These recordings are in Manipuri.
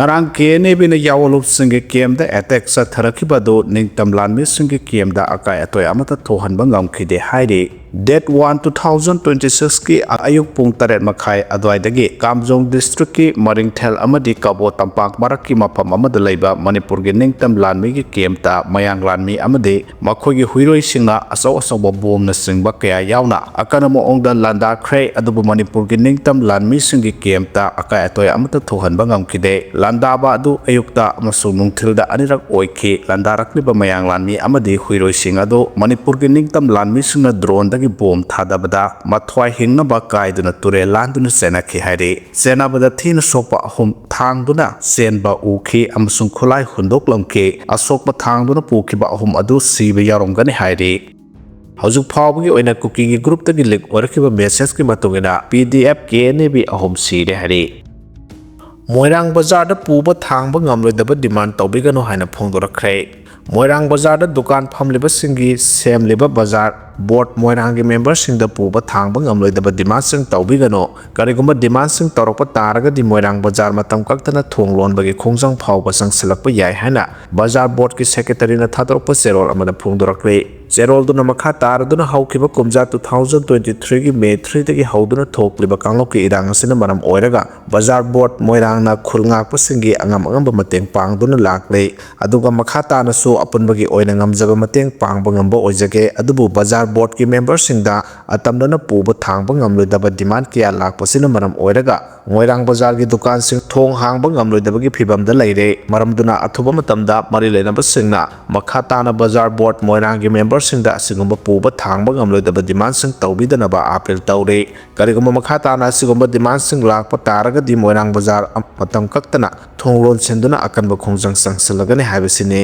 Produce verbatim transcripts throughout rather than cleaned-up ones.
ꯉꯔꯥꯡ ꯀꯦ ꯑꯦꯟ ꯑꯦ ꯕꯤꯅ ꯌꯥꯑꯣꯂꯨꯞꯁꯤꯡꯒꯤ ꯀꯦꯝꯗ ꯑꯦꯇꯦꯛ ꯆꯠꯊꯔꯛꯈꯤꯕ ꯑꯗꯨ ꯅꯤꯡꯇꯝ ꯂꯥꯟꯃꯤꯁꯤꯡꯒꯤ ꯀꯦꯝꯗ ꯑꯀꯥꯏ ꯑꯇꯣꯏ ꯑꯃꯠꯇ ꯊꯣꯛꯍꯟꯕ ꯉꯝꯈꯤꯗꯦ ꯍꯥꯏꯔꯤ꯫ Date one, two thousand twenty sixꯀꯤ ꯑꯌꯨꯛ ꯄꯨꯡ ꯇꯔꯦꯠ ꯃꯈꯥꯏ ꯑꯗꯨꯋꯥꯏꯗꯒꯤ ꯀꯥꯝꯖꯣꯡ ꯗꯤꯁꯇ꯭ꯔꯤꯛꯀꯤ ꯃꯔꯤꯡꯊꯦꯜ ꯑꯃꯗꯤ ꯀꯕꯣ ꯇꯝꯄꯥꯛ ꯃꯔꯛꯀꯤ ꯃꯐꯝ ꯑꯃꯗ ꯂꯩꯕ ꯃꯅꯤꯄꯨꯔꯒꯤ ꯅꯤꯡꯇꯝ ꯂꯥꯟꯃꯤꯒꯤ ꯀꯦꯝꯇ ꯃꯌꯥꯡ ꯂꯥꯟꯃꯤ ꯑꯃꯗꯤ ꯃꯈꯣꯏꯒꯤ ꯍꯨꯏꯔꯣꯏꯁꯤꯡꯅ ꯑꯆꯧ ꯑꯆꯧꯕ ꯕꯣꯝꯅꯆꯤꯡꯕ ꯀꯌꯥ ꯌꯥꯎꯅ ꯑꯀꯟꯕ ꯃꯑꯣꯡꯗ ꯂꯥꯟꯗꯥꯈ꯭ꯔꯦ꯫ ꯑꯗꯨꯕꯨ ꯃꯅꯤꯄꯨꯔꯒꯤ ꯅꯤꯡꯇꯝ ꯂꯥꯟꯃꯤꯁꯤꯡꯒꯤ ꯀꯦꯝꯇ ꯑꯀꯥꯏ ꯑꯇꯣꯏ ꯑꯃꯠꯇ ꯊꯣꯛꯍꯟꯕ ꯉꯝꯈꯤꯗꯦ꯫ ꯂꯥꯟꯗꯥꯕ ꯑꯗꯨ ꯑꯌꯨꯛꯇ ꯑꯃꯁꯨꯡ ꯅꯨꯡꯊꯤꯜꯗ ꯑꯅꯤꯔꯛ ꯑꯣꯏꯈꯤ꯫ ꯂꯥꯟꯗꯥꯔꯛꯂꯤꯕ ꯃꯌꯥꯡ ꯂꯥꯟꯃꯤ ꯑꯃꯗꯤ ꯍꯨꯏꯔꯣꯏꯁꯤꯡ ꯑꯗꯨ ꯃꯅꯤꯄꯨꯔꯒꯤ ꯅꯤꯡꯇꯝ ꯂꯥꯟꯃꯤꯁꯤꯡꯅ ꯗ꯭ꯔꯣꯟꯗꯒꯤ ꯕꯣꯝ ꯊꯥꯗꯕꯗ ꯃꯊ꯭ꯋꯥꯏ ꯍꯤꯡꯅꯕ ꯀꯥꯏꯗꯨꯅ ꯇꯨꯔꯦꯜ ꯂꯥꯟꯗꯨꯅ ꯆꯦꯟꯅꯈꯤ ꯍꯥꯏꯔꯤ꯫ ꯆꯦꯟꯅꯕꯗ ꯊꯤꯅ ꯁꯣꯛꯄ ꯑꯍꯨꯝ ꯊꯥꯡꯗꯨꯅ ꯆꯦꯟꯕ ꯎꯈꯤ ꯑꯃꯁꯨꯡ ꯈꯨꯠꯂꯥꯏ ꯍꯨꯟꯗꯣꯛꯂꯝꯈꯤ꯫ ꯑꯁꯣꯛꯄ ꯊꯥꯡꯗꯨꯅ ꯄꯨꯈꯤꯕ ꯑꯍꯨꯝ ꯑꯗꯨ ꯁꯤꯕ ꯌꯥꯎꯔꯝꯒꯅꯤ ꯍꯥꯏꯔꯤ꯫ ꯍꯧꯖꯤꯛ ꯐꯥꯎꯕꯒꯤ ꯑꯣꯏꯅ ꯀꯨꯀꯤꯒꯤ ꯒ꯭ꯔꯨꯞꯇꯒꯤ ꯂꯤꯛ ꯑꯣꯏꯔꯛꯈꯤꯕ ꯃꯦꯁꯦꯖꯀꯤ ꯃꯇꯨꯡ ꯏꯟꯅ, P D F K N A B ꯑꯍꯨꯝ ꯁꯤꯔꯦ ꯍꯥꯏꯔꯤ꯫ ꯃꯣꯏꯔꯥꯡ ꯕꯖꯥꯔꯗ ꯄꯨꯕ ꯊꯥꯡꯕ ꯉꯝꯂꯣꯏꯗꯕ ꯗꯤꯃꯥꯟ ꯇꯧꯕꯤꯒꯅꯨ ꯍꯥꯏꯅ ꯐꯣꯡꯗꯣꯔꯛꯈ꯭ꯔꯦ꯫ ꯃꯣꯏꯔꯥꯡ ꯕꯖꯥꯔꯗ ꯗꯨꯀꯥꯟ ꯐꯝꯂꯤꯕꯁꯤꯡꯒꯤ ꯁꯦꯝꯂꯤꯕ ꯕꯖꯥꯔ ꯕꯣꯔꯗ ꯃꯣꯏꯔꯥꯡꯒꯤ ꯃꯦꯝꯕꯔꯁꯤꯡꯗ ꯄꯨꯕ ꯊꯥꯡꯕ ꯉꯝꯂꯣꯏꯗꯕ ꯗꯤꯃꯥꯟꯁꯤꯡ ꯇꯧꯕꯤꯒꯅꯨ꯫ ꯀꯔꯤꯒꯨꯝꯕ ꯗꯤꯃꯥꯟꯁꯤꯡ ꯇꯧꯔꯛꯄ ꯇꯥꯔꯒꯗꯤ ꯃꯣꯏꯔꯥꯡ ꯕꯖꯥꯔ ꯃꯇꯝ ꯀꯛꯇꯅ ꯊꯣꯡ ꯂꯣꯟꯕꯒꯤ ꯈꯣꯡꯖꯪ ꯐꯥꯎꯕ ꯆꯪꯁꯤꯜꯂꯛꯄ ꯌꯥꯏ ꯍꯥꯏꯅ ꯕꯖꯥꯔ ꯕꯣꯔꯗꯀꯤ ꯁꯦꯀ꯭ꯔꯦꯇꯔꯤꯅ ꯊꯥꯗꯣꯔꯛꯄ ꯆꯦꯔꯣꯜ ꯑꯃꯗ ꯐꯣꯡꯗꯣꯔꯛꯂꯤ꯫ ꯆꯦꯔꯣꯜꯗꯨꯅ ꯃꯈꯥ ꯇꯥꯔꯗꯨꯅ ꯍꯧꯈꯤꯕ ꯀꯨꯝꯖꯥ two thousand twenty threeꯒꯤ May threeꯗꯒꯤ ꯍꯧꯗꯨꯅ ꯊꯣꯛꯂꯤꯕ ꯀꯥꯡꯂꯨꯞꯀꯤ ꯏꯔꯥꯡ ꯑꯁꯤꯅ ꯃꯔꯝ ꯑꯣꯏꯔꯒ ꯕꯖꯥꯔ ꯕꯣꯔꯗ ꯃꯣꯏꯔꯥꯡꯅ ꯈꯨꯜ ꯉꯥꯛꯄꯁꯤꯡꯒꯤ ꯑꯉꯝ ꯑꯉꯝꯕ ꯃꯇꯦꯡ ꯄꯥꯡꯗꯨꯅ ꯂꯥꯛꯂꯤ꯫ ꯑꯗꯨꯒ ꯃꯈꯥ ꯇꯥꯅꯁꯨ ꯑꯄꯨꯟꯕꯒꯤ ꯑꯣꯏꯅ ꯉꯝꯖꯕ ꯃꯇꯦꯡ ꯄꯥꯡꯕ ꯉꯝꯕ ꯑꯣꯏꯖꯒꯦ꯫ ꯑꯗꯨꯕꯨ ꯕꯖꯥꯔ ꯕꯣꯔꯗꯀꯤ ꯃꯦꯝꯕꯔꯁꯤꯡꯗ ꯑꯇꯝꯅꯅ ꯄꯨꯕ ꯊꯥꯡꯕ ꯉꯝꯂꯣꯏꯗꯕ ꯗꯤꯃꯥꯟ ꯀꯌꯥ ꯂꯥꯛꯄꯁꯤꯅ ꯃꯔꯝ ꯑꯣꯏꯔꯒ ꯃꯣꯏꯔꯥꯡ ꯕꯖꯥꯔꯒꯤ ꯗꯨꯀꯥꯟꯁꯤꯡ ꯊꯣꯡ ꯍꯥꯡꯕ ꯉꯝꯂꯣꯏꯗꯕꯒꯤ ꯐꯤꯕꯝꯗ ꯂꯩꯔꯦ꯫ ꯃꯔꯝꯗꯨꯅ ꯑꯊꯨꯕ ꯃꯇꯝꯗ ꯃꯔꯤ ꯂꯩꯅꯕꯁꯤꯡꯅ ꯃꯈꯥ ꯇꯥꯅ ꯕꯖꯥꯔ ꯕꯣꯔꯗ ꯃꯣꯏꯔꯥꯡꯒꯤ ꯃꯦꯝꯕꯔꯁꯤꯡꯗ ꯑꯁꯤꯒꯨꯝꯕ ꯄꯨꯕ ꯊꯥꯡꯕ ꯉꯝꯂꯣꯏꯗꯕ ꯗꯤꯃꯥꯟꯁꯤꯡ ꯇꯧꯕꯤꯗꯅꯕ ꯑꯥꯄꯤꯜ ꯇꯧꯔꯤ꯫ ꯀꯔꯤꯒꯨꯝꯕ ꯃꯈꯥ ꯇꯥꯅ ꯑꯁꯤꯒꯨꯝꯕ ꯗꯤꯃꯥꯟꯁꯤꯡ ꯂꯥꯛꯄ ꯇꯥꯔꯒꯗꯤ ꯃꯣꯏꯔꯥꯡ ꯕꯖꯥꯔ ꯃꯇꯝ ꯀꯛꯇꯅ ꯊꯣꯡ ꯂꯣꯟꯁꯤꯟꯗꯨꯅ ꯑꯀꯟꯕ ꯈꯣꯡꯖꯪ ꯆꯪꯁꯤꯜꯂꯒꯅꯤ ꯍꯥꯏꯕꯁꯤꯅꯤ꯫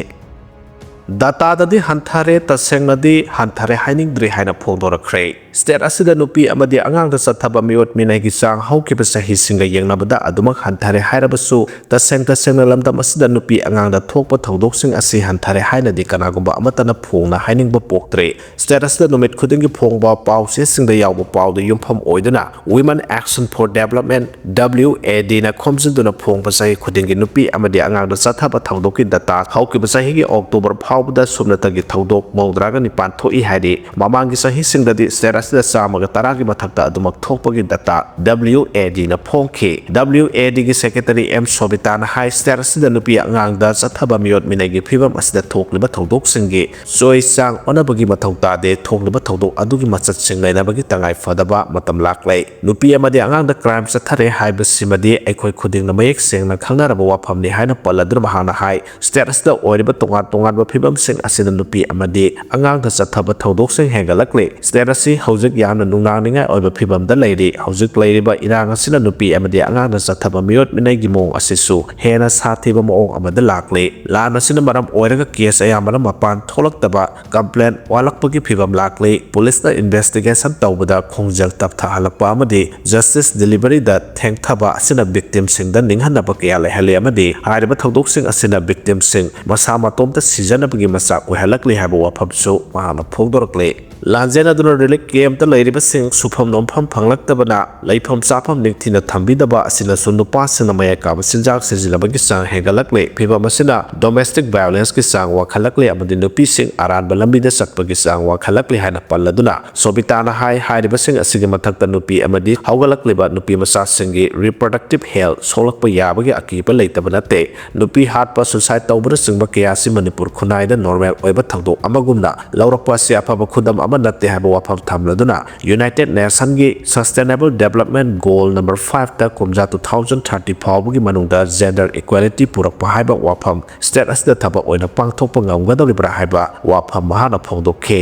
ꯗꯥꯇꯥꯗꯗꯤ ꯍꯟꯊꯔꯦ, ꯇꯁꯦꯡꯅꯗꯤ ꯍꯟꯊꯔꯦ ꯍꯥꯏꯅꯤꯡꯗ꯭ꯔꯤ ꯍꯥꯏꯅ ꯐꯣꯡꯗꯣꯔꯛꯈ꯭ꯔꯦ꯫ State ꯑꯁꯤꯗ ꯅꯨꯄꯤ ꯑꯃꯗꯤ ꯑꯉꯥꯡꯗ ꯆꯠꯊꯕ ꯃꯤꯑꯣꯠ ꯃꯤꯅꯩꯒꯤ ꯆꯥꯡ ꯍꯧꯈꯤꯕ ꯆꯍꯤꯁꯤꯡꯒ ꯌꯦꯡꯅꯕꯗ ꯑꯗꯨꯃꯛ ꯍꯟꯊꯔꯦ ꯍꯥꯏꯔꯕꯁꯨ, ꯇꯁꯦꯡ ꯇꯁꯦꯡꯅ ꯂꯝꯗꯝ ꯑꯁꯤꯗ ꯅꯨꯄꯤ ꯑꯉꯥꯡꯗ ꯊꯣꯛꯄ ꯊꯧꯗꯣꯛꯁꯤꯡ ꯑꯁꯤ ꯍꯟꯊꯔꯦ ꯍꯥꯏꯅꯗꯤ ꯀꯅꯥꯒꯨꯝꯕ ꯑꯃꯠꯇꯅ ꯐꯣꯡꯅ ꯍꯥꯏꯅꯤꯡꯕ ꯄꯣꯛꯇ꯭ꯔꯦ꯫ State ꯑꯁꯤꯗ ꯅꯨꯃꯤꯠ ꯈꯨꯗꯤꯡꯒꯤ ꯐꯣꯡꯕ ꯄꯥꯎ ꯆꯦꯁꯤꯡꯗ ꯌꯥꯎꯕ ꯄꯥꯎꯗ ꯌꯨꯝꯐꯝ ꯑꯣꯏꯗꯨꯅ Women Action for Development, W A D ꯅ ꯈꯣꯝꯖꯤꯟꯗꯨꯅ ꯐꯣꯡꯕ ꯆꯍꯤ ꯈꯨꯗꯤꯡꯒꯤ ꯅꯨꯄꯤ ꯑꯃꯗꯤ ꯑꯉꯥꯡꯗ ꯆꯠꯊꯕ ꯊꯧꯗꯣꯛꯀꯤ data ꯍꯧꯈꯤꯕ ꯆꯍꯤꯒꯤ October ꯐꯥꯎꯕꯗ ꯁꯨꯞꯅꯇꯒꯤ ꯊꯧꯗꯣꯛ ꯃꯧꯗ꯭ꯔꯥꯒ ꯅꯤꯄꯥꯟ ꯊꯣꯛꯏ ꯍꯥꯏꯔꯤ꯫ ꯃꯃꯥꯡꯒꯤ ꯆꯍꯤꯁꯤꯡꯗꯗꯤ state ꯑꯁꯤꯗ ꯆꯥꯝꯃꯒ ꯇꯔꯥꯒꯤ ꯃꯊꯛꯇ ꯑꯗꯨꯃꯛ ꯊꯣꯛꯄꯒꯤ data W A D ꯅ ꯐꯣꯡꯈꯤ꯫ W A D ꯒꯤ secretary M ꯁꯣꯕꯤꯇꯥꯅ ꯍꯥꯏ, state ꯑꯁꯤꯗ ꯅꯨꯄꯤ ꯑꯉꯥꯡꯗ ꯆꯠꯊꯕ ꯃꯤꯑꯣꯠ ꯃꯤꯅꯩꯒꯤ ꯐꯤꯕꯝ ꯑꯁꯤꯗ ꯊꯣꯛꯂꯤꯕ ꯊꯧꯗꯣꯛꯁꯤꯡꯒꯤ ꯆꯣꯏ ꯆꯥꯡ ꯑꯣꯟꯅꯕꯒꯤ ꯃꯊꯧ ꯇꯥꯗꯦ꯫ ꯊꯣꯛꯂꯤꯕ ꯊꯧꯗꯣꯛ ꯑꯗꯨꯒꯤ ꯃꯆꯠꯁꯤꯡ ꯂꯩꯅꯕꯒꯤ ꯇꯉꯥꯏ ꯐꯗꯕ ꯃꯇꯝ ꯂꯥꯛꯂꯦ꯫ ꯅꯨꯄꯤ ꯑꯃꯗꯤ ꯑꯉꯥꯡꯗ crime ꯆꯠꯊꯔꯦ ꯍꯥꯏꯕꯁꯤꯃꯗꯤ ꯑꯩꯈꯣꯏ ꯈꯨꯗꯤꯡꯅ ꯃꯌꯦꯛ ꯁꯦꯡꯅ ꯈꯪꯅꯔꯕ ꯋꯥꯐꯝꯅꯤ ꯍꯥꯏꯅ ꯄꯜꯂꯗꯨꯅ ꯃꯍꯥꯛꯅ ꯍꯥꯏ, state ꯑꯁꯤꯗ ꯑꯣꯏꯔꯤꯕ ꯇꯣꯉꯥꯟ ꯇꯣꯉꯥꯟꯕ ꯐꯤꯕꯝꯁꯤꯡ ꯑꯁꯤꯅ ꯅꯨꯄꯤ ꯑꯃꯗꯤ ꯑꯉꯥꯡꯗ ꯆꯠꯊꯕ ꯊꯧꯗꯣꯛꯁꯤꯡ ꯍꯦꯟꯒꯠꯂꯛꯂꯤ꯫ State ꯑꯁꯤ ꯍꯧꯖꯤꯛ ꯌꯥꯝꯅ ꯅꯨꯡꯅꯥꯡꯅꯤꯡꯉꯥꯏ ꯑꯣꯏꯕ ꯐꯤꯕꯝꯗ ꯂꯩꯔꯤ꯫ ꯍꯧꯖꯤꯛ ꯂꯩꯔꯤꯕ ꯏꯔꯥꯡ ꯑꯁꯤꯅ ꯅꯨꯄꯤ ꯑꯃꯗꯤ ꯑꯉꯥꯡꯗ ꯆꯠꯊꯕ ꯃꯤꯑꯣꯠ ꯃꯤꯅꯩꯒꯤ ꯃꯑꯣꯡ ꯑꯁꯤꯁꯨ ꯍꯦꯟꯅ ꯁꯥꯊꯤꯕ ꯃꯑꯣꯡ ꯑꯃꯗ ꯂꯥꯛꯂꯤ꯫ ꯂꯥꯟ ꯑꯁꯤꯅ ꯃꯔꯝ ꯑꯣꯏꯔꯒ case ꯑꯌꯥꯝꯕꯅ ꯃꯄꯥꯟ ꯊꯣꯛꯂꯛꯇꯕ, complaint ꯋꯥꯠꯂꯛꯄꯒꯤ ꯐꯤꯕꯝ ꯂꯥꯛꯂꯤ꯫ Police ꯅ investigation ꯇꯧꯕꯗ ꯈꯣꯡꯖꯦꯜ ꯇꯞꯊꯍꯜꯂꯛꯄ ꯑꯃꯗꯤ justice delivery ꯗ ꯊꯦꯡꯊꯕ ꯑꯁꯤꯅ victim ꯁꯤꯡꯗ ꯅꯤꯡꯍꯟꯅꯕ ꯀꯌꯥ ꯂꯩꯍꯜꯂꯤ ꯑꯃꯗꯤ ꯍꯥꯏꯔꯤꯕ ꯊꯧꯗꯣꯛꯁꯤꯡ ꯑꯁꯤꯅ victim ꯁꯤꯡ ꯃꯁꯥ ꯃꯇꯣꯝꯇ ꯁꯤꯖꯅꯕꯒꯤ ꯃꯆꯥꯛ ꯑꯣꯏꯍꯜꯂꯛꯂꯤ ꯍꯥꯏꯕ ꯋꯥꯐꯝꯁꯨ ꯃꯍꯥꯛꯅ ꯐꯣꯡꯗꯣꯔꯛꯂꯤ꯫ ꯂꯥꯟꯖꯦꯟꯅꯗꯨꯅ relief camp ꯇ ꯂꯩꯔꯤꯕꯁꯤꯡ ꯁꯨꯐꯝ ꯅꯣꯝꯐꯝ ꯐꯪꯂꯛꯇꯕꯅ ꯂꯩꯐꯝ ꯆꯥꯐꯝ ꯅꯤꯡꯊꯤꯅ ꯊꯝꯕꯤꯗꯕ ꯑꯁꯤꯅꯁꯨ ꯅꯨꯄꯥꯁꯤꯡꯅ ꯃꯌꯥꯏ ꯀꯥꯕ ꯆꯤꯟꯖꯥꯛ ꯁꯤꯖꯤꯟꯅꯕꯒꯤ ꯆꯥꯡ ꯍꯦꯟꯒꯠꯂꯛꯂꯤ꯫ ꯐꯤꯚꯝ ꯑꯁꯤꯅ domestic violence ꯀꯤ ꯆꯥꯡ ꯋꯥꯡꯈꯠꯂꯛꯂꯤ ꯑꯃꯗꯤ ꯅꯨꯄꯤꯁꯤꯡ ꯑꯔꯥꯟꯕ ꯂꯝꯕꯤꯗ ꯆꯠꯄꯒꯤ ꯆꯥꯡ ꯋꯥꯡꯈꯠꯂꯛꯂꯤ ꯍꯥꯏꯅ ꯄꯜꯂꯗꯨꯅ, ꯁꯣꯕꯤꯇꯥꯅ ꯍꯥꯏ, ꯍꯥꯏꯔꯤꯕꯁꯤꯡ ꯑꯁꯤꯒꯤ ꯃꯊꯛꯇ ꯅꯨꯄꯤ ꯑꯃꯗꯤ ꯍꯧꯒꯠꯂꯛꯂꯤꯕ ꯅꯨꯄꯤ ꯃꯆꯥꯁꯤꯡꯒꯤ reproductive health ꯁꯣꯛꯂꯛꯄ ꯌꯥꯕꯒꯤ ꯑꯀꯤꯕ ꯂꯩꯇꯕ ꯅꯠꯇꯦ꯫ ꯅꯨꯄꯤ ꯍꯥꯠꯄ, suicide ꯇꯧꯕꯅꯆꯤꯡꯕ ꯀꯌꯥ ꯑꯁꯤ ꯃꯅꯤꯄꯨꯔ ꯈꯨꯟꯅꯥꯏꯗ normal ꯑꯣꯏꯕ ꯊꯧꯗꯣꯛ ꯑꯃꯒꯨꯝꯅ ꯂꯧꯔꯛꯄ ꯑꯁꯤ ꯑꯐꯕ ꯈꯨꯗꯝ ꯑꯃ ꯅꯠꯇꯦ ꯍꯥꯏꯕ ꯋꯥꯐꯝ ꯊꯝꯂꯗꯨꯅ, United Nation ꯒꯤ Sustainable Development Goal number five ꯇ ꯀꯨꯝꯖꯥ two thousand thirty ꯐꯥꯎꯕꯒꯤ ꯃꯅꯨꯡꯗ gender equality ꯄꯨꯔꯛꯄ ꯍꯥꯏꯕ ꯋꯥꯐꯝ state ꯑꯁꯤꯗ ꯊꯕꯛ ꯑꯣꯏꯅ ꯄꯥꯡꯊꯣꯛꯄ ꯉꯝꯒꯗꯧꯔꯤꯕ꯭ꯔꯥ ꯍꯥꯏꯕ ꯋꯥꯐꯝ ꯃꯍꯥꯛꯅ ꯐꯣꯡꯗꯣꯛꯈꯤ꯫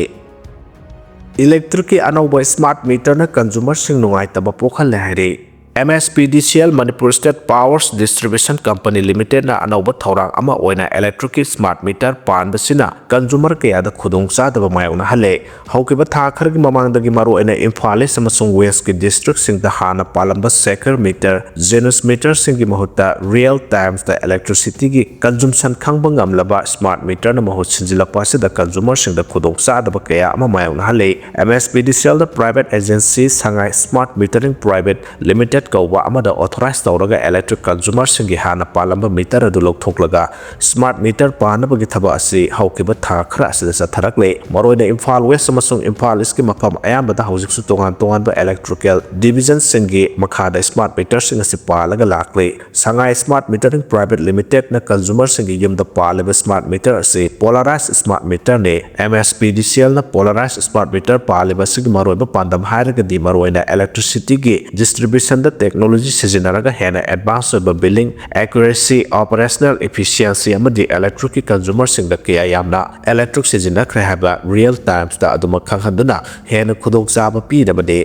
Electric ꯀꯤ ꯑꯅꯧꯕ smart meter ꯅ consumer ꯁꯤꯡ ꯅꯨꯡꯉꯥꯏꯇꯕ ꯄꯣꯛꯍꯜꯂꯦ ꯍꯥꯏꯔꯤ꯫ M S P D C L, Manipur State Powers Distribution Company Limited ꯅ ꯑꯅꯧꯕ ꯊꯧꯔꯥꯡ ꯑꯃ ꯑꯣꯏꯅ electric ꯀꯤ smart meter ꯄꯥꯟꯕꯁꯤꯅ consumer ꯀꯌꯥꯗ ꯈꯨꯗꯣꯡꯆꯥꯗꯕ ꯃꯥꯌꯣꯛꯅꯍꯜꯂꯦ꯫ ꯍꯧꯈꯤꯕ ꯊꯥ ꯈꯔꯒꯤ ꯃꯃꯥꯡꯗꯒꯤ ꯃꯔꯨꯑꯣꯏꯅ ꯏꯝꯐꯥꯜ ꯏꯁ ꯑꯃꯁꯨꯡ ꯋꯦꯁꯀꯤ district ꯁꯤꯡꯗ ꯍꯥꯟꯅ ꯄꯥꯜꯂꯝꯕ Sekhar meter, Genus meter ꯁꯤꯡꯒꯤ ꯃꯍꯨꯠꯇ real times ꯇ electricity ꯒꯤ consumption ꯈꯪꯕ ꯉꯝꯂꯕ smart meter ꯅ ꯃꯍꯨꯠ ꯁꯤꯟꯖꯤꯜꯂꯛꯄ ꯑꯁꯤꯗ consumer ꯁꯤꯡꯗ ꯈꯨꯗꯣꯡꯆꯥꯗꯕ ꯀꯌꯥ ꯑꯃ ꯃꯥꯌꯣꯛꯅꯍꯜꯂꯤ꯫ M S P D C L ꯗ private agency Sangai Smart Metering Private Limited ꯀꯧꯕ ꯑꯃꯗ authorize ꯇꯧꯔꯒ electric consumer ꯁꯤꯡꯒꯤ ꯍꯥꯟꯅ ꯄꯥꯜꯂꯝꯕ meter ꯑꯗꯨ ꯂꯧꯊꯣꯛꯂꯒ smart meter ꯄꯥꯟꯅꯕꯒꯤ ꯊꯕꯛ ꯑꯁꯤ ꯍꯧꯈꯤꯕ ꯊꯥ ꯈꯔ ꯑꯁꯤꯗ ꯆꯠꯊꯔꯛꯂꯦ꯫ ꯃꯔꯨꯑꯣꯏꯅ ꯏꯝꯐꯥꯜ ꯋꯦꯁ ꯑꯃꯁꯨꯡ ꯏꯝꯐꯥꯜ ꯏꯁꯀꯤ ꯃꯐꯝ ꯑꯌꯥꯝꯕꯗ ꯍꯧꯖꯤꯛꯁꯨ ꯇꯣꯉꯥꯟ ꯇꯣꯉꯥꯟꯕ electrical division ꯁꯤꯡꯒꯤ ꯃꯈꯥꯗ smart meter ꯁꯤꯡ ꯑꯁꯤ ꯄꯥꯜꯂꯒ ꯂꯥꯛꯂꯤ꯫ Sangai Smart Metering Private Limited ꯅ consumer ꯁꯤꯡꯒꯤ ꯌꯨꯝꯗ ꯄꯥꯜꯂꯤꯕ smart meter ꯑꯁꯤ polarized smart meter ꯅꯤ꯫ M S P D C L ꯅ polarized smart meter ꯄꯥꯜꯂꯤꯕ ꯑꯁꯤꯒꯤ ꯃꯔꯨꯑꯣꯏꯕ ꯄꯥꯟꯗꯝ ꯍꯥꯏꯔꯒꯗꯤ ꯃꯔꯨꯑꯣꯏꯅ electricity ꯒꯤ distribution ꯗ technology ꯁꯤꯖꯤꯟꯅꯔꯒ ꯍꯦꯟꯅ advance ꯑꯣꯏꯕ billing accuracy, operational efficiency ꯑꯃꯗꯤ electric ꯀꯤ consumer ꯁꯤꯡꯗ ꯀꯌꯥ ꯌꯥꯝꯅ electric ꯁꯤꯖꯤꯟꯅꯈ꯭ꯔꯦ ꯍꯥꯏꯕ real times ꯇ ꯑꯗꯨꯃꯛ ꯈꯪꯍꯟꯗꯨꯅ ꯍꯦꯟꯅ ꯈꯨꯗꯣꯡꯆꯥꯕ ꯄꯤꯅꯕꯅꯤ꯫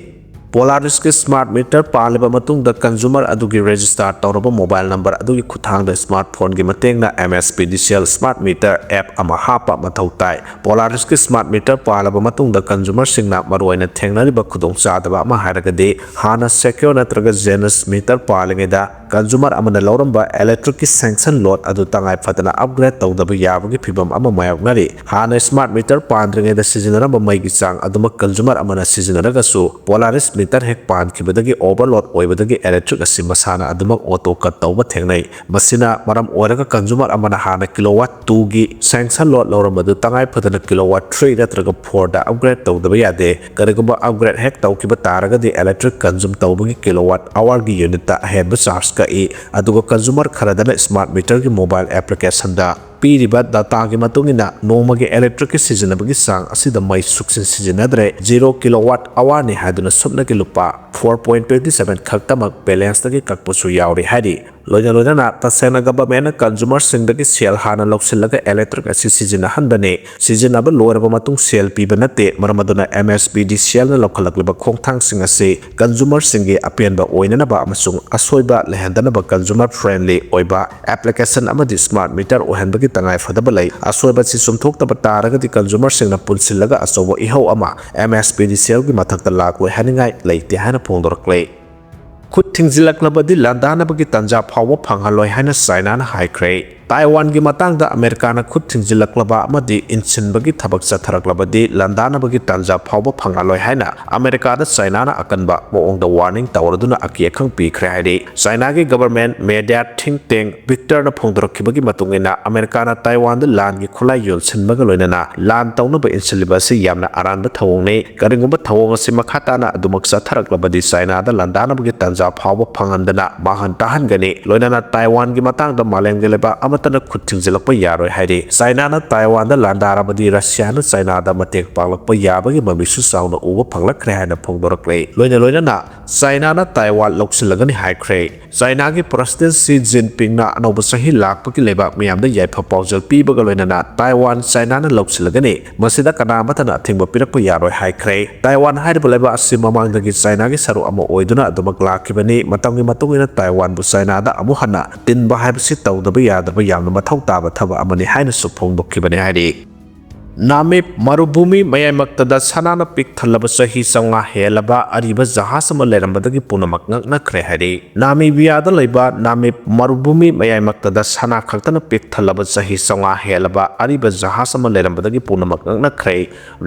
Polaris ꯀꯤ smart meter ꯄꯥꯜꯂꯕ ꯃꯇꯨꯡꯗ consumer ꯑꯗꯨꯒꯤ register ꯇꯧꯔꯕ mobile number ꯑꯗꯨꯒꯤ ꯈꯨꯠꯊꯥꯡꯗ smart phone ꯒꯤ ꯃꯇꯦꯡꯅ M S P D C L smart meter app ꯑꯃ ꯍꯥꯞꯄ ꯃꯊꯧ ꯇꯥꯏ꯫ Polaris ꯀꯤ smart meter ꯄꯥꯜꯂꯕ ꯃꯇꯨꯡꯗ consumer ꯁꯤꯡꯅ ꯃꯔꯨꯑꯣꯏꯅ ꯊꯦꯡꯅꯔꯤꯕ ꯈꯨꯗꯣꯡꯆꯥꯗꯕ ꯑꯃ ꯍꯥꯏꯔꯒꯗꯤ ꯍꯥꯟꯅ Sekhar ꯅꯠꯇ꯭ꯔꯒ Genus meter ꯄꯥꯜꯂꯤꯉꯩꯗ consumer ꯑꯃꯅ ꯂꯧꯔꯝꯕ electric ꯀꯤ sanction load ꯑꯗꯨ ꯇꯉꯥꯏ ꯐꯗꯅ upgrade ꯇꯧꯗꯕ ꯌꯥꯕꯒꯤ ꯐꯤꯚꯝ ꯑꯃ ꯃꯥꯌꯣꯛꯅꯔꯤ꯫ ꯍꯥꯟꯅ smart meter ꯄꯥꯟꯗ꯭ꯔꯤꯉꯩꯗ ꯁꯤꯖꯤꯟꯅꯔꯝꯕ ꯃꯩꯒꯤ ꯆꯥꯡ ꯑꯗꯨꯃꯛ consumer ꯑꯃꯅ ꯁꯤꯖꯤꯟꯅꯔꯒꯁꯨ, Polaris meter ꯍꯦꯛ ꯄꯥꯟꯈꯤꯕꯗꯒꯤ overload ꯑꯣꯏꯕꯗꯒꯤ electric ꯑꯁꯤ ꯃꯁꯥꯅ ꯑꯗꯨꯃꯛ auto cut ꯇꯧꯕ ꯊꯦꯡꯅꯩ꯫ ꯃꯁꯤꯅ ꯃꯔꯝ ꯑꯣꯏꯔꯒ consumer ꯑꯃꯅ ꯍꯥꯟꯅ kilowatt two ꯒꯤ sanction load ꯂꯧꯔꯝꯕꯗꯨ ꯇꯉꯥꯏ ꯐꯗꯅ kilowatt three ꯅꯠꯇ꯭ꯔꯒ four ꯗ upgrade ꯇꯧꯗꯕ ꯌꯥꯗꯦ꯫ ꯀꯔꯤꯒꯨꯝꯕ upgrade ꯍꯦꯛ ꯇꯧꯈꯤꯕ ꯇꯥꯔꯒꯗꯤ, electric consume ꯇꯧꯕꯒꯤ kilowatt hour ꯒꯤ unit ꯇ ꯑꯍꯦꯟꯕ charge ꯀꯛꯏ꯫ ꯑꯗꯨꯒ consumer ꯈꯔꯗꯅ smart meter ꯒꯤ mobile application ꯗ ꯄꯤꯔꯤꯕ ꯗꯥꯇꯥꯒꯤ ꯃꯇꯨꯡ ꯏꯟꯅ ꯅꯣꯡꯃꯒꯤ ꯏꯂꯦꯛꯇ꯭ꯔꯤꯛꯀꯤ ꯁꯤꯖꯤꯟꯅꯕꯒꯤ ꯆꯥꯡ ꯑꯁꯤꯗ ꯃꯩ ꯁꯨꯛꯆꯤꯟ ꯁꯤꯖꯤꯟꯅꯗ꯭ꯔꯦ, ꯖꯤꯔꯣ ꯀꯤꯂꯣ ꯋꯥꯠ ꯑꯋꯥꯔꯅꯤ ꯍꯥꯏꯗꯨꯅ ꯁꯨꯞꯅꯒꯤ ꯂꯨꯄꯥ ꯐꯣꯔ ꯄꯣꯏꯟ ꯇ꯭ꯋꯦꯟꯇꯤ ꯁꯚꯦꯟ ꯈꯛꯇꯃꯛ ꯕꯦꯂꯦꯟꯁꯇꯒꯤ ꯀꯛꯄꯁꯨ ꯌꯥꯎꯔꯤ ꯍꯥꯏꯔꯤ꯫ ꯂꯣꯏꯅ ꯂꯣꯏꯅꯅ ꯇꯁꯦꯡꯅ ꯒꯚꯔꯟꯃꯦꯟꯠꯅ ꯀꯟꯖꯨꯃꯔꯁꯤꯡꯗꯒꯤ ꯁꯦꯜ ꯍꯥꯟꯅ ꯂꯧꯁꯤꯜꯂꯒ ꯏꯂꯦꯛꯇ꯭ꯔꯤꯛ ꯑꯁꯤ ꯁꯤꯖꯤꯟꯅꯍꯟꯕꯅꯤ, ꯁꯤꯖꯤꯟꯅꯕ ꯂꯣꯏꯔꯕ ꯃꯇꯨꯡ ꯁꯦꯜ ꯄꯤꯕ ꯅꯠꯇꯦ, ꯃꯔꯝ ꯑꯗꯨꯅ ꯑꯦꯝ ꯑꯦꯁ ꯄꯤ ꯗꯤ ꯁꯤ ꯑꯦꯜꯅ ꯂꯧꯈꯠꯂꯛꯂꯤꯕ ꯈꯣꯡꯊꯥꯡꯁꯤꯡ ꯑꯁꯤ ꯀꯟꯖꯨꯃꯔꯁꯤꯡꯒꯤ ꯑꯄꯦꯟꯕ ꯑꯣꯏꯅꯅꯕ ꯑꯃꯁꯨꯡ ꯑꯁꯣꯏꯕ ꯂꯩꯍꯟꯗꯅꯕ ꯀꯟꯖꯨꯃꯔ ꯐ꯭ꯔꯦꯟꯂꯤ ꯑꯣꯏꯕ ꯑꯦꯄ꯭ꯂꯤꯀꯦꯁꯟ ꯑꯃꯗꯤ ꯁ꯭ꯃꯥꯔꯠ ꯃꯤꯇꯔ ꯑꯣꯏꯍꯟꯕꯒꯤ ꯇꯉꯥꯏꯐꯗꯕ ꯂꯩ꯫ ꯑꯁꯣꯏꯕ ꯑꯁꯤ ꯆꯨꯝꯊꯣꯛꯇꯕ ꯇꯥꯔꯒꯗꯤ ꯀꯟꯖꯨꯃꯔꯁꯤꯡꯅ ꯄꯨꯟꯁꯤꯜꯂꯒ ꯑꯆꯧꯕ ꯏꯍꯧ ꯑꯃ ꯑꯦꯝ ꯑꯦꯁ ꯄꯤ ꯗꯤ ꯁꯤ ꯑꯦꯜꯒꯤ ꯃꯊꯛꯇ ꯂꯥꯛꯂꯣꯏ ꯍꯥꯏꯅꯤꯡꯉꯥꯏ ꯂꯩꯇꯦ ꯍꯥꯏꯅ ꯐꯣꯡꯗꯣꯔꯛꯂꯦ꯫ ꯈꯨꯠ ꯊꯤꯡꯖꯤꯜꯂꯛꯂꯕꯗꯤ ꯂꯥꯟꯗꯥꯅꯕꯒꯤ ꯇꯥꯟꯖꯥ ꯐꯥꯎꯕ ꯐꯪꯍꯜꯂꯣꯏ ꯍꯥꯏꯅ ꯆꯥꯏꯅꯥꯅ ꯍꯥꯏꯈ꯭ꯔꯦ꯫ ꯇꯥꯏꯋꯥꯟꯒꯤ ꯃꯇꯥꯡꯗ ꯑꯃꯦꯔꯤꯀꯥꯅ ꯈꯨꯠ ꯊꯤꯡꯖꯤꯜꯂꯛꯂꯕ ꯑꯃꯗꯤ ꯏꯟꯁꯤꯟꯕꯒꯤ ꯊꯕꯛ ꯆꯠꯊꯔꯛꯂꯕꯗꯤ ꯂꯥꯟꯗꯥꯅꯕꯒꯤ ꯇꯥꯟꯖꯥ ꯐꯥꯎꯕ ꯐꯪꯍꯜꯂꯣꯏ ꯍꯥꯏꯅ ꯑꯃꯦꯔꯤꯀꯥꯗ ꯆꯥꯏꯅꯥꯅ ꯑꯀꯟꯕ ꯃꯑꯣꯡꯗ ꯋꯥꯔꯅꯤꯡ ꯇꯧꯔꯗꯨꯅ ꯑꯀꯤ ꯑꯈꯪ ꯄꯤꯈ꯭ꯔꯦ ꯍꯥꯏꯔꯤ꯫ ꯆꯥꯏꯅꯥꯒꯤ ꯒꯚꯔꯟꯃꯦꯟꯠ ꯃꯦꯗꯤꯌꯥ ꯊꯤꯡ ꯇꯦꯡ ꯕꯤꯛꯇꯔꯅ ꯐꯣꯡꯗꯣꯔꯛꯈꯤꯕꯒꯤ ꯃꯇꯨꯡ ꯏꯟꯅ ꯑꯃꯦꯔꯤꯀꯥꯅ ꯇꯥꯏꯋꯥꯟꯗ ꯂꯥꯟꯒꯤ ꯈꯨꯠꯂꯥꯏ ꯌꯣꯟꯁꯤꯟꯕꯒ ꯂꯣꯏꯅꯅ ꯂꯥꯟ ꯇꯧꯅꯕ ꯏꯟꯁꯤꯜꯂꯤꯕ ꯑꯁꯤ ꯌꯥꯝꯅ ꯑꯔꯥꯟꯕ ꯊꯧꯑꯣꯡꯅꯤ꯫ ꯀꯔꯤꯒꯨꯝꯕ ꯊꯧꯑꯣꯡ ꯑꯁꯤ ꯃꯈꯥ ꯇꯥꯅ ꯑꯗꯨꯃꯛ ꯆꯠꯊꯔꯛꯂꯕꯗꯤ ꯆꯥꯏꯅꯥꯗ ꯂꯥꯟꯗꯥꯅꯕꯒꯤ ꯇꯥꯟꯖꯥ ꯐꯥꯎꯕ ꯐꯪꯍꯟꯗꯅ ꯃꯥꯡꯍꯟ ꯇꯥꯍꯟꯒꯅꯤ꯫ ꯂꯣꯏꯅꯅ ꯇꯥꯏꯋꯥꯟꯒꯤ ꯃꯇꯥꯡꯗ ꯃꯥꯂꯦꯝꯒꯤ ꯂꯩꯕꯥꯛ ꯑꯃꯠꯇꯅ ꯈꯨꯠ ꯊꯤꯡꯖꯤꯜꯂꯛꯄ ꯌꯥꯔꯣꯏ ꯍꯥꯏꯔꯤ꯫ ꯆꯥꯏꯅꯥꯅ ꯇꯥꯏꯋꯥꯟꯗ ꯂꯥꯟꯗꯥꯔꯕꯗꯤ ꯔꯁꯤꯌꯥꯅ ꯆꯥꯏꯅꯥꯗ ꯃꯇꯦꯡ ꯄꯥꯡꯂꯛꯄ ꯌꯥꯕꯒꯤ ꯃꯃꯤꯁꯨ ꯆꯥꯎꯅ ꯎꯕ ꯐꯪꯂꯛꯈ꯭ꯔꯦ ꯍꯥꯏꯅ ꯐꯣꯡꯗꯣꯔꯛꯂꯦ꯫ ꯂꯣꯏꯅ ꯂꯣꯏꯅꯅ ꯆꯥꯏꯅꯥꯅ ꯇꯥꯏꯋꯥꯟ ꯂꯧꯁꯤꯜꯂꯒꯅꯤ ꯍꯥꯏꯈ꯭ꯔꯦ꯫ ꯆꯥꯏꯅꯥꯒꯤ ꯄ꯭ꯔꯁꯤꯗꯦꯟꯠ ꯁꯤ ꯖꯤꯟꯄꯤꯡꯅ ꯑꯅꯧꯕ ꯆꯍꯤ ꯂꯥꯛꯄꯒꯤ ꯂꯩꯕꯥꯛ ꯃꯤꯌꯥꯝꯗ ꯌꯥꯏꯐ ꯄꯥꯎꯖꯦꯜ ꯄꯤꯕꯒ ꯂꯣꯏꯅꯅ ꯇꯥꯏꯋꯥꯟ ꯆꯥꯏꯅꯥꯅ ꯂꯧꯁꯤꯜꯂꯒꯅꯤ, ꯃꯁꯤꯗ ꯀꯅꯥ ꯑꯃꯠꯇꯅ ꯑꯊꯤꯡꯕ ꯄꯤꯔꯛꯄ ꯌꯥꯔꯣꯏ ꯍꯥꯏꯈ꯭ꯔꯦ꯫ ꯇꯥꯏꯋꯥꯟ ꯍꯥꯏꯔꯤꯕ ꯂꯩꯕꯥꯛ ꯑꯁꯤ ꯃꯃꯥꯡꯗꯒꯤ ꯆꯥꯏꯅꯥꯒꯤ ꯁꯔꯨꯛ ꯑꯃ ꯑꯣꯏꯗꯨꯅ ꯑꯗꯨꯃꯛ ꯂꯥꯛꯈꯤꯕꯅꯤ꯫ ꯃꯇꯝꯒꯤ ꯃꯇꯨꯡ ꯏꯟꯅ ꯇꯥꯏꯋꯥꯟꯕꯨ ꯆꯥꯏꯅꯥꯗ ꯑꯃꯨꯛ ꯍꯟꯅ ꯇꯤꯟꯕ ꯍꯥꯏꯕꯁꯤ ꯇꯧꯗꯕ ꯌꯥꯗ꯭ꯔꯕ ꯌꯥꯝꯅ ꯃꯊꯧ ꯇꯥꯕ ꯊꯕꯛ ꯑꯃꯅꯤ ꯍꯥꯏꯅꯁꯨ ꯐꯣꯡꯗꯣꯛꯈꯤꯕꯅꯤ ꯍꯥꯏꯔꯤ꯫ ꯅꯥꯃꯤꯕ ꯃꯔꯨꯚꯨꯃꯤ ꯃꯌꯥꯏꯃꯛꯇꯗ ꯁꯅꯥꯅ ꯄꯤꯛ ꯊꯜꯂꯕ ꯆꯍꯤ ꯆꯥꯝꯃꯉꯥ ꯍꯦꯜꯂꯕ ꯑꯔꯤꯕ ꯖꯍꯥꯖ ꯑꯃ ꯂꯩꯔꯝꯕꯗꯒꯤ ꯄꯨꯝꯅꯃꯛ ꯉꯛꯅꯈ꯭ꯔꯦ ꯍꯥꯏꯔꯤ꯫ ꯅꯥꯃꯤꯕꯤꯌꯥꯗ ꯂꯩꯕ ꯅꯥꯃꯤꯕ ꯃꯔꯨꯚꯨꯃꯤ ꯃꯌꯥꯏꯃꯛꯇꯗ ꯁꯅꯥ ꯈꯛꯇꯅ ꯄꯤꯛ ꯊꯜꯂꯕ ꯆꯍꯤ ꯆꯥꯝꯃꯉꯥ ꯍꯦꯜꯂꯕ ꯑꯔꯤꯕ ꯖꯍꯥꯖ ꯑꯃ ꯂꯩꯔꯝꯕꯗꯒꯤ ꯄꯨꯝꯅꯃꯛ ꯉꯛꯅꯈ꯭ꯔꯦ꯫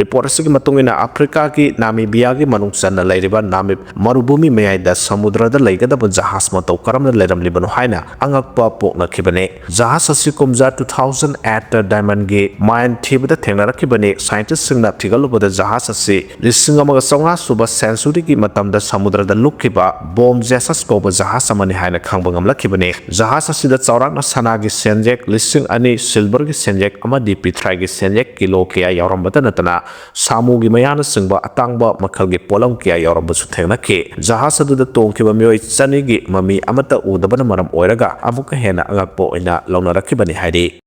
ꯔꯤꯄꯣꯔꯠ ꯑꯁꯤꯒꯤ ꯃꯇꯨꯡ ꯏꯟꯅ, ꯑꯐ꯭ꯔꯤꯀꯥꯒꯤ ꯅꯥꯃꯤꯕꯤꯌꯥꯒꯤ ꯃꯅꯨꯡ ꯆꯟꯅ ꯂꯩꯔꯤꯕ ꯅꯥꯃꯤꯕ ꯃꯔꯨꯚꯨꯃꯤ ꯃꯌꯥꯏꯗ ꯁꯃꯨꯗ꯭ꯔꯗ ꯂꯩꯒꯗꯕ ꯖꯍꯥꯖ ꯃꯇꯧ ꯀꯔꯝꯅ ꯂꯩꯔꯝꯂꯤꯕꯅꯣ ꯍꯥꯏꯅ ꯑꯉꯛꯄ ꯄꯣꯛꯅꯈꯤꯕꯅꯤ꯫ ꯖꯍꯥꯖ ꯑꯁꯤ ꯀꯨꯝꯖꯥ two thousand eight ꯗꯥꯏꯃꯟꯒꯤ ꯃꯥꯏꯟ ꯊꯤꯕꯗ ꯊꯦꯡꯅ ꯊꯦꯡꯅꯔꯛꯈꯤꯕꯅꯤ꯫ ꯁꯥꯏꯟꯇꯤꯁꯁꯤꯡꯅ ꯊꯤꯒꯠꯂꯨꯕꯗ ꯖꯍꯥꯖ ꯑꯁꯤ ꯂꯤꯁꯤꯡ ꯑꯃꯒ ꯆꯥꯝꯃꯉꯥ ꯁꯨꯕ ꯁꯦꯟꯆꯨꯔꯤꯒꯤ ꯃꯇꯝꯗ ꯁꯃꯨꯗ꯭ꯔꯗ ꯂꯨꯞꯈꯤꯕ ꯕꯣꯝ ꯖꯦꯁꯁ ꯀꯧꯕ ꯖꯍꯥꯖ ꯑꯃꯅꯤ ꯍꯥꯏꯅ ꯈꯪꯕ ꯉꯝꯂꯛꯈꯤꯕꯅꯤ꯫ ꯖꯍꯥꯖ ꯑꯁꯤꯗ ꯆꯥꯎꯔꯥꯛꯅ ꯁꯅꯥꯒꯤ ꯁꯦꯟꯖꯦꯛ ꯂꯤꯁꯤꯡ ꯑꯅꯤ, ꯁꯤꯜꯚꯔꯒꯤ ꯁꯦꯟꯖꯦꯛ ꯑꯃꯗꯤ ꯄꯤꯊ꯭ꯔꯥꯏꯒꯤ ꯁꯦꯟꯖꯦꯛ ꯀꯤꯂꯣ ꯀꯌꯥ ꯌꯥꯎꯔꯝꯕꯇ ꯅꯠꯇꯅ ꯁꯥꯃꯨꯒꯤ ꯃꯌꯥꯅꯆꯤꯡꯕ ꯑꯇꯥꯡꯕ ꯃꯈꯜꯒꯤ ꯄꯣꯠꯂꯝ ꯀꯌꯥ ꯌꯥꯎꯔꯝꯕꯁꯨ ꯊꯦꯡꯅꯈꯤ꯫ ꯖꯍꯥꯖ ꯑꯗꯨꯗ ꯇꯣꯡꯈꯤꯕ ꯃꯤꯑꯣꯏ ꯆꯅꯤꯒꯤ ꯃꯃꯤ ꯑꯃꯠꯇ ꯎꯗꯕꯅ ꯃꯔꯝ ꯑꯣꯏꯔꯒ ꯑꯃꯨꯛꯀ ꯍꯦꯟꯅ ꯑꯉꯛꯄ ꯑꯣꯏꯅ ꯂꯧꯅꯔꯛꯈꯤꯕꯅꯤ ꯍꯥꯏꯔꯤ꯫